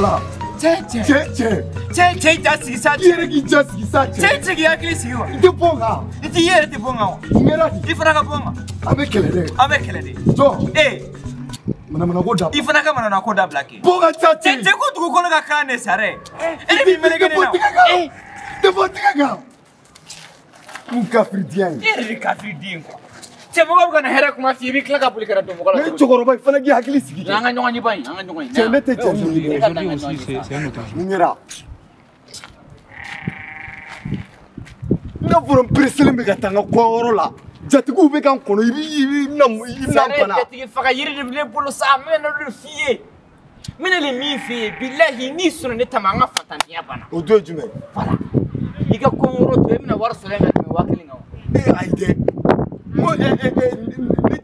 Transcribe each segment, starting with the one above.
Ala. Cɛ cɛ. Cɛ cɛ. Cɛ cɛ i ja sigi sa. I yɛrɛ k'i ja sigi sa cɛ. Cɛ cɛ k'i hakili sigi wa. I tɛ bɔ n kan. I t'i yɛrɛ tɛ bɔ n kan wa. Mun kɛra di? I fana ka bɔ n kan. An bɛ kɛlɛ dɛ. An bɛ kɛlɛ de. Jɔ. Ee. Manamana ko dabila. I fana ka manamana ko dabila kɛ. Bɔ ka ca cɛ. Cɛ cɛ ko dugukolo ka kan de sa dɛ. E de b'i meleke ne na. Tɛ bɔ tigɛ kan. Tɛ bɔ tigɛ kan. Mun kafiriden ye. E yɛrɛ de kafiriden quoi. Cɛ mɔgɔ bɛ ka na hɛrɛ kuma f'i ye i bɛ tila ka boli ka na don mɔgɔ la. Ne cɛkɔrɔba i fana k'i hakili sigi. An ka ɲɔgɔn ye ba in, an ka ɲɔgɔn ye. Cɛ ne tɛ cɛ ye. Mun kɛra? Ne fɔra n pereselen bɛ ka taa n ka kɔɲɔyɔrɔ la. Jatigiw bɛ ka n kɔnɔ i bɛna n bana. Jatigi faga yiri de bɛ ne bolo sa, n bɛna n'o de f'i ye. N bɛna le min f'i ye bilahi n'i sɔnna ne ta ma an ka fatanya banna. O don ye jumɛn ye? Voilà. I ka kɔɲɔyɔrɔ to e bɛna wari sɔrɔ yen ka tɛmɛ 5000 kan. Ee ayi dɛ. N ko ne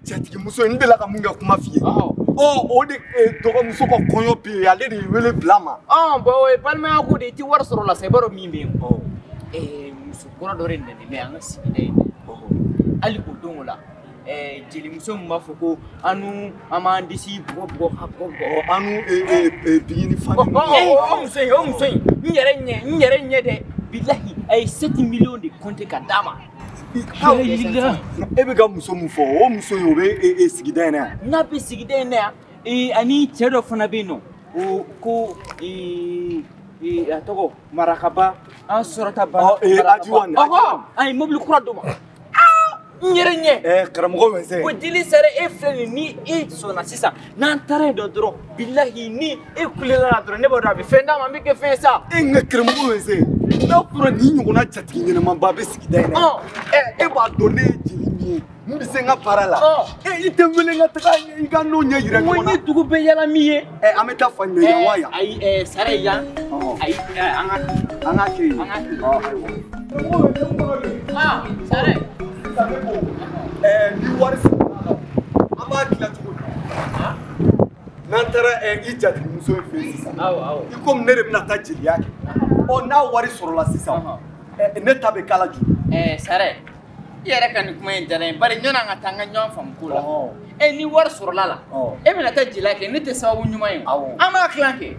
jatigimuso n delila ka mun kɛ kuma f'i ye. Ɔ o de dɔgɔmuso ka kɔɲɔ bɛ yen ale de ye wele bila n ma. Ɔn bon o ye balimaya ko de ye i tɛ wari sɔrɔ o la sa i b'a dɔn min bɛ yen. Muso kura dɔ de nalen bɛ an ka sigida in na. Hali o don o la jelimuso min b'a fɔ ko an n'u an b'an disi bugɔ bugɔ ka bugɔ bugɔ. An n'u bigini fani. O muso in o muso in n yɛrɛ ɲɛ dɛ bilahi a ye 7 millions de compter ka d'a ma. E bɛ ka muso mun fɔ o muso in o bɛ sigida in na yan. N'a bɛ sigida in na yan ani cɛ dɔ fana bɛ yen nɔ o ko a tɔgɔ Marakaba an sɔrɔta ba. Ajiwan. Ɔhɔ an ye mobili kura d'o ma. N yɛrɛ ɲɛ. Karamɔgɔ Wɛnsɛn. Ko jeli sara e filɛ nin ni e sɔnna sisan n'an taara yen dɔ dɔrɔn bilahi ni e kulela la dɔrɔn ne b'a dɔn a bɛ fɛn d'a ma n bɛ kɛ fɛn ye sa. E n ka karamɔgɔ Wɛnsɛn n'a fɔra nin ɲɔgɔnna jatigi ɲɛnamaba bɛ sigida in na. E b'a dɔn ne ye jeli min ye n bɛ se n ka baara la. E i tɛ n wele n ka taga i ka n'o ɲɛ yira ɲɔgɔn na. N ko ni dugu bɛ yala min ye. An bɛ taa fan jumɛn yan wa yan. Ayi sara ye yan. Ayi an ka. An k'a kɛ yen. An k'a kɛ yen. Ayiwa. Karamɔgɔ Wɛnsɛn n kɔrɔ de. Sara. Ni wari sɔrɔla la an b'a dilan cogo di? N'an taara i jatigimuso in fɛ yen sisan i komi ne de bɛna taa jeliya kɛ ɔ n'a wari sɔrɔla sisan ne ta bɛ k'a la joli? Sara i yɛrɛ ka nin kuma in diyara n ye bari ɲɔni an ka taa an ka ɲɔgɔn faamu ko la ni wari sɔrɔla la e bɛna taa jeliya kɛ ne tɛ sababu ɲuman ye an b'a tilan kɛ.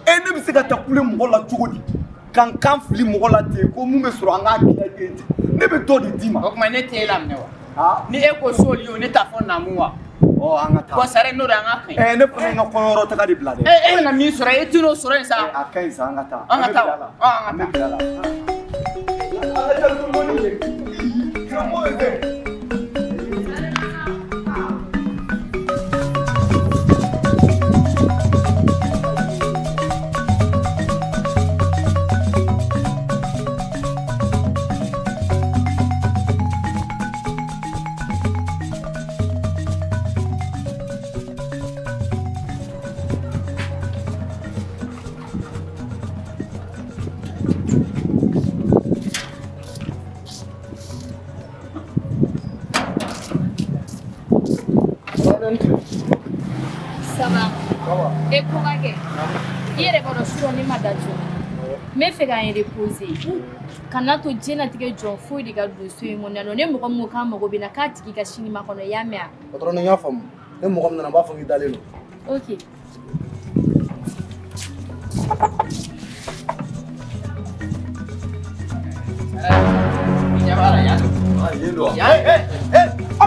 Ne bɛ se ka taa kule mɔgɔ la cogo di? Ka n kan fili mɔgɔ la ten ko mun bɛ sɔrɔ an k'a dilan ten. Ne bɛ dɔ de d'i ma. O tuma ne t'e laminɛ wa? Ni e ko soli o ne t'a fɔ naamu wa? Ɔ an ka taa. Bon sara n'o de an ka kaɲi. Ne fana ye n ka kɔɲɔyɔrɔ taga de bila dɛ. E bɛna min sɔrɔ e tɛn'o sɔrɔ yen sa. A ka ɲi sa an ka taa. An ka taa wa? An bɛ bila la. An ka taa dɔɔni kɛ. Karamɔgɔ bɛ kɛ. Ça va. E ko ka kɛ i yɛrɛ b'a dɔn surɔ ne ma da joona n bɛ fɛ ka n reposer kana to diɲɛlatigɛ jɔn foyi de ka don so in kɔnɔ yan nɔ ne mɔgɔ min ko k'a mago bɛ n na k'a tigi ka sini makɔnɔ i y'a mɛn wa? Patron n y'a faamu ne mɔgɔ min nana n b'a fɔ k'i dalen don. Ok. I ɲɛ b'a la yan. Yen don wa? Aw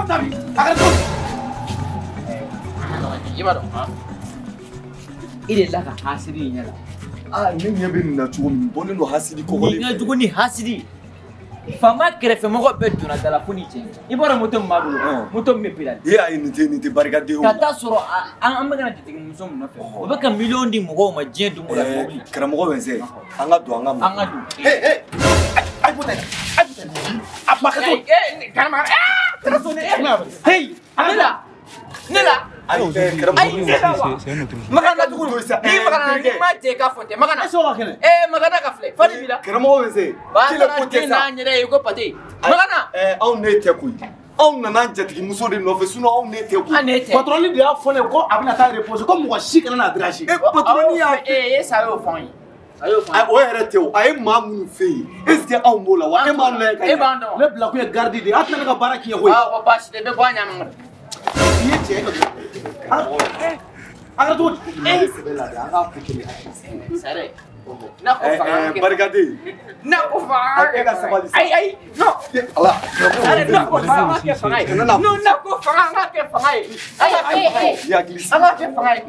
bɛ taa min? A kɛra cogo di? I b'a dɔn i delila ka hasidi in ɲɛ la. Ne ɲɛ bɛ nin na cogo min bɔlen don hasidi kɔgɔlen fɛ. Nin ka jugu ni hasidi. Faama kɛrɛfɛmɔgɔ bɛɛ donna da la fo ni cɛ. I b'a dɔn moto min b'a bolo moto min bɛ pédale. Ee ayi nin tɛ barikaden o. Ka taa sɔrɔ an bɛ ka na jatigimuso min nɔfɛ o bɛ ka miliyɔn di mɔgɔw ma diɲɛ don o don mobili. Karamɔgɔ Wɛnsɛn an ka don an ka an ka don. Ayi bɔ tɛ a ma kɛ cogo. Karamɔgɔ hey ne la ne la. Ayi ne la wa Magana tuguni ni Magana ni ma jɛ k'a fɔ tɛ Magana. E sɔn ka kɛnɛ. Magana ka filɛ fali b'i la. Karamɔgɔ Wɛnsɛn kile ko tɛ sa. Ba taara den n'a yɛrɛ ye ko pate. Magana. Anw ne tɛ koyi. Anw nana jatigimuso de nɔfɛ sinon anw ne tɛ koyi. An ne tɛ. Patron de y'a fɔ ne ye ko a bɛna taa reposer ko mɔgɔ si kana n'a déranger. Patron y'a. E sa y'o fɔ an ye. A y'o fɔ an ye. O yɛrɛ tɛ o a ye maa minnu fɛ yen est ce que anw b'o la wa e m'an lajɛ ka ɲɛ. E b'an dɔn. Ne bila kun ye garde de ye a tɛna ne ka baara tiɲɛ koyi. Awɔ baasi tɛ n bɛ bɔ a ɲɛ ma. I ye cɛ ye ka A kɛra cogo di? Sɛbɛ la dɛ, an k'a ko kelen hakili sigi. Sare. N'a ko fanga. Barikaden. N'a ko fanga. E ka sabali sa. Ayi ayi non. Ala. Sare n'a ko fanga an k'a kɛ fanga ye. Non n'a ko fanga an k'a kɛ fanga ye. Ayi ayi. I hakili sigi. An k'a kɛ fanga ye.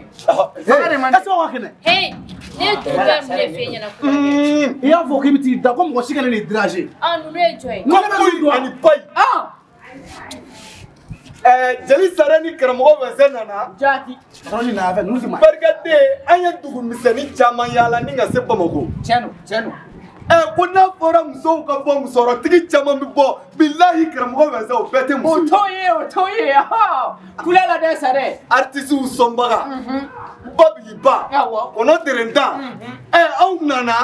Fanga de man di. Est-ce que aw ka kɛnɛ? Hey, ne ye dugu bɛɛ mun de f'e ɲɛna kuma kɛ? I y'a fɔ k'i bɛ t'i da ko mɔgɔ si kana n'i déranger. Ah, ninnu ye jɔn ye? Ko koyi ani bayi. Jeli Sare ni karamɔgɔ Wɛsɛ nana. Jaati. Patron ni nana fɛ ninnu tɛ maa. Barikaden, an ye dugu misɛnnin caman yaala ni ka se Bamakɔ. Tiɲɛ don, tiɲɛ don. Ko n'a fɔra musow ka bɔ, musɔrɔtigi caman bɛ bɔ. Bilahi karamɔgɔ Wɛsɛ, o bɛɛ tɛ muso ye. O t'o ye, o t'o ye. Kula la dɛ Sare. Artisiw sɔnbaga. Babiliba. Awɔ. Kɔnɔ terentan. Aw nana.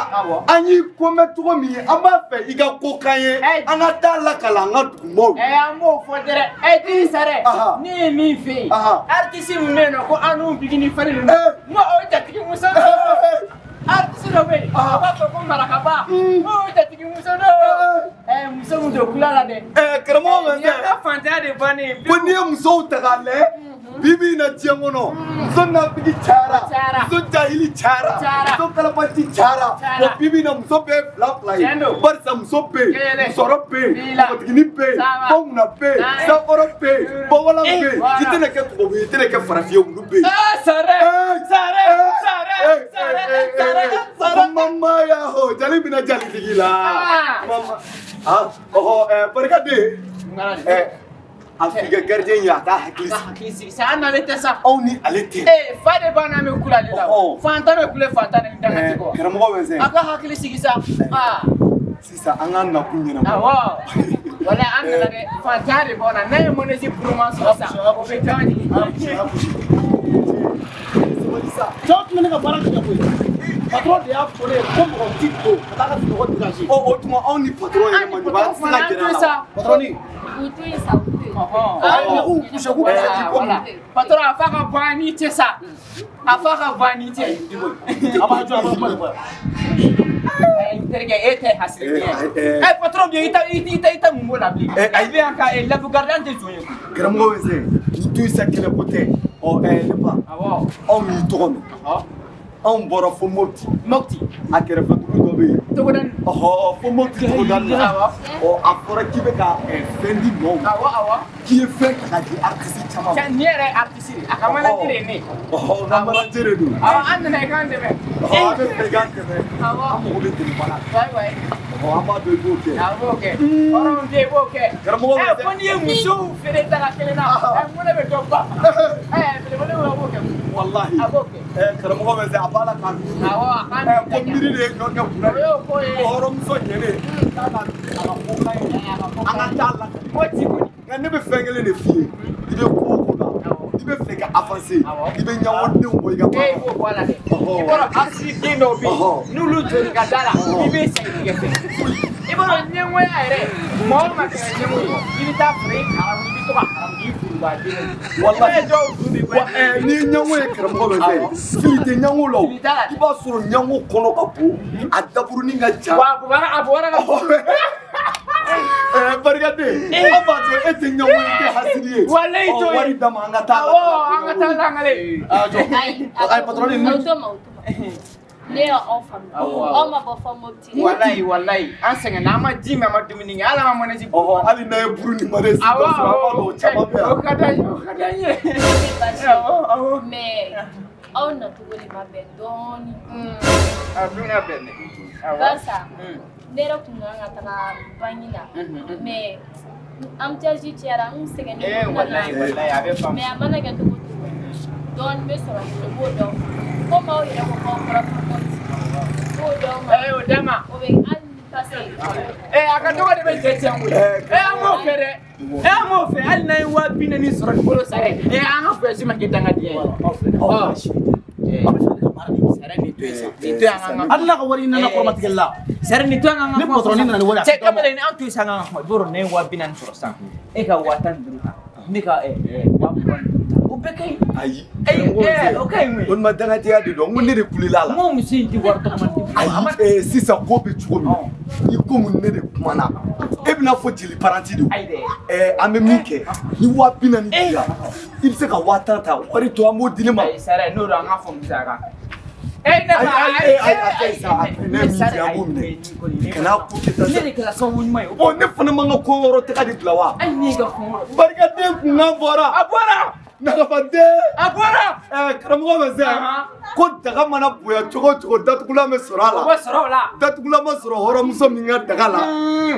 An y'i komɛ cogo min, an b'a fɛ i ka ko k'an ye. An ka taa lakala an ka dugumɔw. An b'o fɔ dɛrɛ. Di Sare. Ne ye min f'e ye. Artisi min bɛ yen nɔ ko an n'u bigini fari ninnu. N ko o jatigi muso don. Artisi dɔ bɛ yen. A b'a fɔ ko Marakaba. N ko o jatigi muso don. Muso min don kula la dɛ. Karamɔgɔ Wɛsɛ. Nin y'an ka fantanya de bannen ye. Ko n'i ye musow ta k'a lajɛ. Bi bi in na diɲɛ kɔnɔ, muso nafigi cayara, muso jahili cayara, muso kalabanci cayara. Wa bi bi in na muso bɛɛ ye fila fila ye. Barisa muso bɛ yen, musɔrɔ bɛ yen, npogotiginin bɛ yen, bawuna bɛ yen, sakɔrɔ bɛ yen, bɔwala bɛ yen. I tɛna kɛ tubabu ye, i tɛna kɛ farafin ye, olu bɛ yen. Sare, Sare, Sare, Sare, Sare, Sare. Mama ya ho, jali bɛna jalitigi la. Mama, ah, ɔhɔ, barikaden. A f'i ka gardien ye a k'a hakili sigi. Sa an n'ale tɛ sa. Aw ni ale tɛ. Fa de b'an n'an bɛ kule ale la. Fantan bɛ kule fantan ni dangati kɔ. Karamɔgɔ Wɛsɛ. A ka hakili sigi sa. Sisan an k'an nakun ɲɛnabɔ. Awɔ. Walayi an nana dɛ, fantan de b'anw na. N'an ye mɔnɛsi puruman sɔrɔ sisan, o bɛ caman jigin. Sabali sa. Cɛw tun bɛ ne ka baara kɛ koyi. Patron de y'a fɔ ne ye ko mɔgɔ ti don ka taa ka sunɔgɔ déranger. Ɔ o tuma anw ni patron yɛrɛ ma ɲɔgɔn, an tɛ se ka gɛrɛ a la. Patron ni. U to yen sa, u to yen. Patron a f'a ka bɔ an n'i cɛ sa. A f'a ka bɔ an n'i cɛ. A b'a jɔ, a b'a kuma de fɔ yan. N terikɛ e tɛ hasiriden ye. Patron bi i ta mun b'o la bilen. I bɛ yan ka lafugarida tɛ zon ye koyi. Karamɔgɔ Wɛsɛ, nin to yen sa, kɛlɛ ko tɛ. Ɔ ne ba. Awɔ. Anw y'i tɔgɔ mɛn. Anw bɔra fo Mopti. Mopti. A kɛrɛfɛ dugu dɔ bɛ yen. Togoda nin. Ɔhɔ, fo Mopti togoda nin na. Awɔ. Ɔ a fɔra k'i bɛ ka fɛn di mɔgɔw ma. Awɔ awɔ. K'i ye fɛn ta k'a di artiste caman ma. Cɛ nin yɛrɛ ye artiste de ye. A ka manager de ye ne ye. Ɔhɔ, n ka manager de don. Awɔ, an nana i k'an dɛmɛ. Ɔhɔ, an bɛ fɛ i k'an dɛmɛ. Awɔ. An mago bɛ dɛmɛba la. Wayi wayi. Ɔhɔ, an b'a dɔn i b'o kɛ. A b'o kɛ. Hɔrɔnw bɛ yen, i b'o kɛ. Karamɔgɔ Wɛsɛ. Ko n'i ye musow feere daga kelen na, mun de bɛ dɔ ba? Belebele b'o kɛ. Walahi. A b'o kɛ. Karamɔgɔ Wɛsɛ, a b'a la k'a miiri. Awɔ, a k'a miiri. Ko miiri de ye ɲɔ kɛ kunna ye. O y'o ko ye. Ko hɔrɔnmuso ɲɛnen. K'a ka miiri a ka ko k'an ye. An ka taa lakali. Ko ci kɔni. Nka ne bɛ fɛn kelen de f'i ye. I bɛ ko o ko la. I bɛ fɛ ka avancer. I bɛ ɲɛmɔgɔdenw bɔ i ka baara la. E b'o bɔ a la dɛ. I b'a dɔn artiste den dɔw bɛ yen, n'olu jɔr'i ka da la, i bɛ segin tigɛ fɛ. I b'a dɔn ɲɛngoya yɛrɛ, maa o maa kɛra ɲɛngo ye, i bɛ taa sɔrɔ i haramu, i bɛ to ka haramu k'i furuba den ye. Walahi. I b'a ye dɔw furu bɛ bɔ. Wa n'i ye ɲɛngo ye karamɔgɔ Wɛsɛ, fili tɛ ɲɛngo la o. Fili t'a la dɛ. I b'a sɔrɔ ɲɛngo kɔnɔ ka bon, a daburunin ka jan. Wa a bɔra ka bon. Barikaden, an b'a dɔn e tɛ ɲɛngo ye, i tɛ hasidi ye. Walayi t'o ye. Wari d'a ma an ka taa. Awɔ, an ka taa langale. A jɔ. Ayi, Ayi patron ni. o to ma, o to ma. Ne y'aw faamuya. Aw ma bɔ fɔ Mopti. Walayi walayi, an sɛgɛnna, an ma ji min, an ma dumuni kɛ, hali an ma mɔnɛsi. Ɔhɔ, hali n'a ye buru ni mɔnɛsi dɔ sɔrɔ, an b'a dɔn o caman bɛ yan. O ka d'an ye, o ka d'an ye. O tɛ baasi ye. Awɔ awɔ. Mais aw nacogo de ma bɛn dɔɔni. A dun ka bɛn dɛ. Awɔ. Barisa ne yɛrɛ kun kan ka taga banki la. Mais embouteillage cayara, n sɛgɛnnen don. Walayi walayi, a bɛ faamu. Mais a mana kɛ cogo o cogo, dɔɔni bɛ sɔrɔ n bolo, n b'o d'aw ma. Komi aw yɛrɛ ko k'aw bɔra fo Mopti, n b'o d'aw ma. O d'a ma. O bɛ hali passer. A ka dɔgɔ de bɛ cɛ tiɲɛ koyi. An b'o kɛ dɛ. An b'o fɛ, hali n'an ye 40 000 sɔrɔ nin bolo sa dɛ. An ka voyage ma kɛ dangadenya ye. Aw bɛ fɛ ne ka baara de kɛ. Sare nin to yen sa. Nin to yen an ka. Hali n'a ka wari ɲini na kɔrɔmatigɛli la. Sare nin to yen an ka. Ni patron nana ni wari ye. Cɛ kamalen an to yen sa an ka kuma. I b'a dɔn ne ye 40 000 sɔrɔ sisan. E ka 15 000 ta. Ne ka 25 000 ta. O bɛɛ ka ɲi. Ayi. Ayi o ka ɲi koyi. O ma dangadenya de don n ko ne de kulela la. N ko muso in tɛ wari tɔgɔma di. Ayi sisan ko bɛ cogo min i komi ne de kumana e bɛna fɔ jeli paranti de. Ayi dɛ. An bɛ min kɛ ni 40 000 dira i bɛ se ka 10 000 ta wari tɔ an b'o di ne ma. Ayi Sara n'o don an k'a fɔ muso kan. Ne de kɛra sababu ɲuman ye. Ɔ ne fana man ka kɔɲɔyɔrɔ taga de bila wa. Ayi ne ka kɔɲɔyɔrɔ. Barikaden kunkan bɔra. A bɔra. Nagafaden. A bɔra. Karamɔgɔ bɛ se ko daga mana bonya cogo o cogo datugulan bɛ sɔrɔ a la. O bɛ sɔrɔ o la. Datugulan ma sɔrɔ hɔrɔnmuso min ka daga la.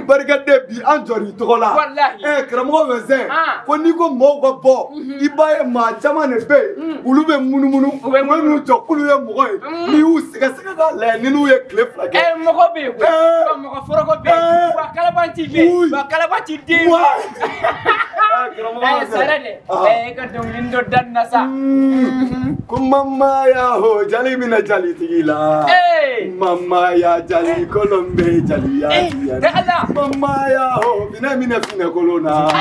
Barikaden bi an jɔr'i tɔgɔ la. Walahi. Karamɔgɔ bɛ se ko n'i ko mɔgɔw ka bɔ i b'a ye maa caman de bɛ yen olu bɛ munumunu u bɛ n'u jɔ k'olu ye mɔgɔ ye n'i y'u sɛgɛsɛgɛ k'a lajɛ ni n'u ye tile 2 kɛ. Mɔgɔ bɛ yen koyi. Wa mɔgɔ foroko bɛ yen. Wa kalabanci bɛ yen. Wa kalabanci den. Sara dɛ. E ka dɔnkili dɔ da nin na sa. Ko mama ya ho jali mina jali tigi la. Mama ya jali kolon bɛ jali ya tiya. Mama ya ho finɛ minɛ finɛ kolon na.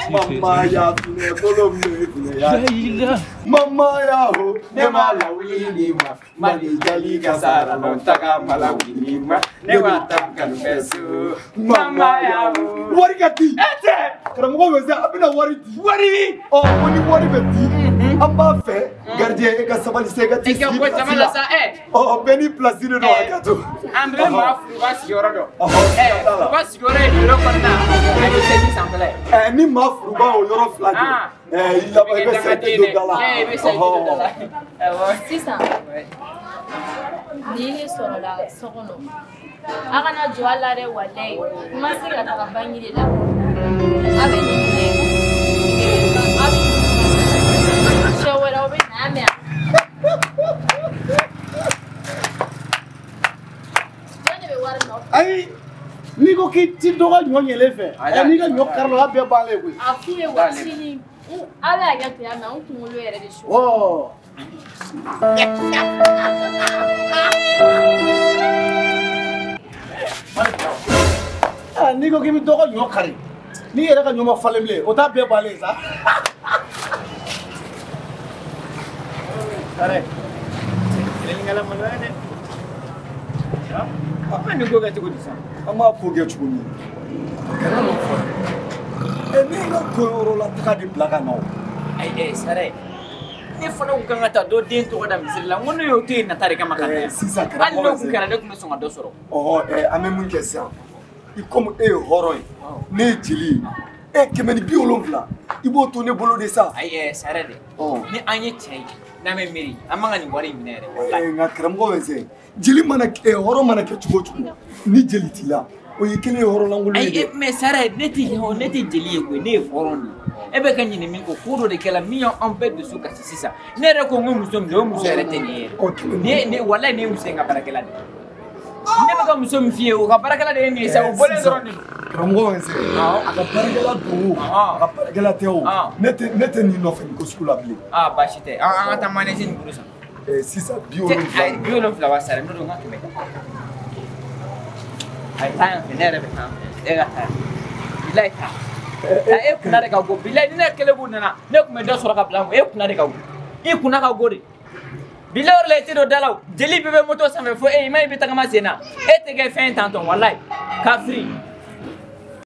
Mama ya finɛ kolon bɛ finɛ ya tiya. Mama ya ho ne ma lawuli ni ma. Mali jali ka sara lɔn taga ma lawuli ni ma. Ne ma taa kanu bɛ so. Mama ya ho. Wari ka di. E tɛ. Karamɔgɔ bɛ se a bɛna wari di. Wari. Ɔ ko ni wari bɛ di. An b'a fɛ gardien e ka sabali sa i ka t'i sigi place la. Ɔ bɛɛ n'i place de don hakɛ to. An bɛ maa furuba sigiyɔrɔ dɔn. Furuba sigiyɔrɔ ye bureau kɔnɔna ani sɛji sanfɛla ye. Ni maa furuba o yɔrɔ fila de. I laban i bɛ sɛji don da la. I bɛ sɛji don da la. Sisan ni ne sɔrɔla so kɔnɔ a kana jɔ a la dɛ walayi n ma se ka taga bangi de la a bɛ nin minɛ a bɛ siɲɛ wɛrɛ aw bɛ na a mɛn. Jɔn de bɛ wari nɔfɛ. Ayi n'i ko k'i ti dɔ ka ɲɔ ɲɛlen fɛ n'i ka ɲɔ kari la a bɛɛ bannen koyi. A f'u ye wa sini aw bɛ hakɛ to yan mɛ n kunkolo yɛrɛ de su. N'i ko k'i bɛ dɔ ka ɲɔ kari n'i yɛrɛ ka ɲɔ ma falen bilen o t'a bɛɛ bannen sa. Sare, kɛlɛlikɛla maloya dɛ. An bɛ nin ko kɛ cogo di sisan? An b'a ko kɛ cogo min kana n'o fɔ dɛ. Ne ye n ka kɔɲɔyɔrɔ la taga de bila ka na o. Ayi Sare, ne fana kun kan ka taa dɔ den tɔgɔ da misiri la n ko ne y'o to yen nata de kama ka na yan. Sisan hali n'o kun kɛra ne kun bɛ sɔn ka dɔ sɔrɔ. An bɛ mun kɛ sisan i komi e ye hɔrɔn ye ne ye jeli ye 170 i b'o to ne bolo de sa. Ayi Sare dɛ ni an ye cɛ ye n'an bɛ miiri an man ka nin wari in minɛ yɛrɛ. Nka karamɔgɔ bɛ se jeli mana hɔrɔn mana kɛ cogo o cogo ni jeli t'i la o y'i kelen ye hɔrɔn lankolon ye dɛ. Ayi mais Sare ne tɛ jeli ye koyi ne ye hɔrɔn de ye. E bɛ ka ɲinɛ min kɔ ko dɔ de kɛla min y'an bɛɛ dusu kasi sisan ne yɛrɛ ko n ko muso min o muso yɛrɛ tɛ nin ye yɛrɛ. Ne walayi ne ye muso in ka baarakɛla de ye. Ne bɛ ka muso min f'i ye o ka baarakɛla de ye nin ye sa o bɔlen dɔrɔn de don. Karamɔgɔ bɛ se a ka baarakɛla don o a ka baarakɛla tɛ o ne tɛ nin nɔfɛ nin ko sugu la bilen. Aa baasi tɛ an ka taa manɛsi nin bolo san. Sisan 70. 70 wa sara n'o don n ka 100. Ayi taa yan fɛ ne yɛrɛ bɛ taa yan fɛ e ka taa yan bilayi taa. E kunna de ka go bilayi ni ne kelen kun nana ne kun bɛ dɔ sɔrɔ ka bila n kun e kunna de ka go i kunna ka go de. Bilayi o de la i tɛ don da la o jeli bɛɛ bɛ moto sanfɛ fo e i ma ye i bɛ tagama sen na e tɛ kɛ fɛn tantɔn walayi kafiri.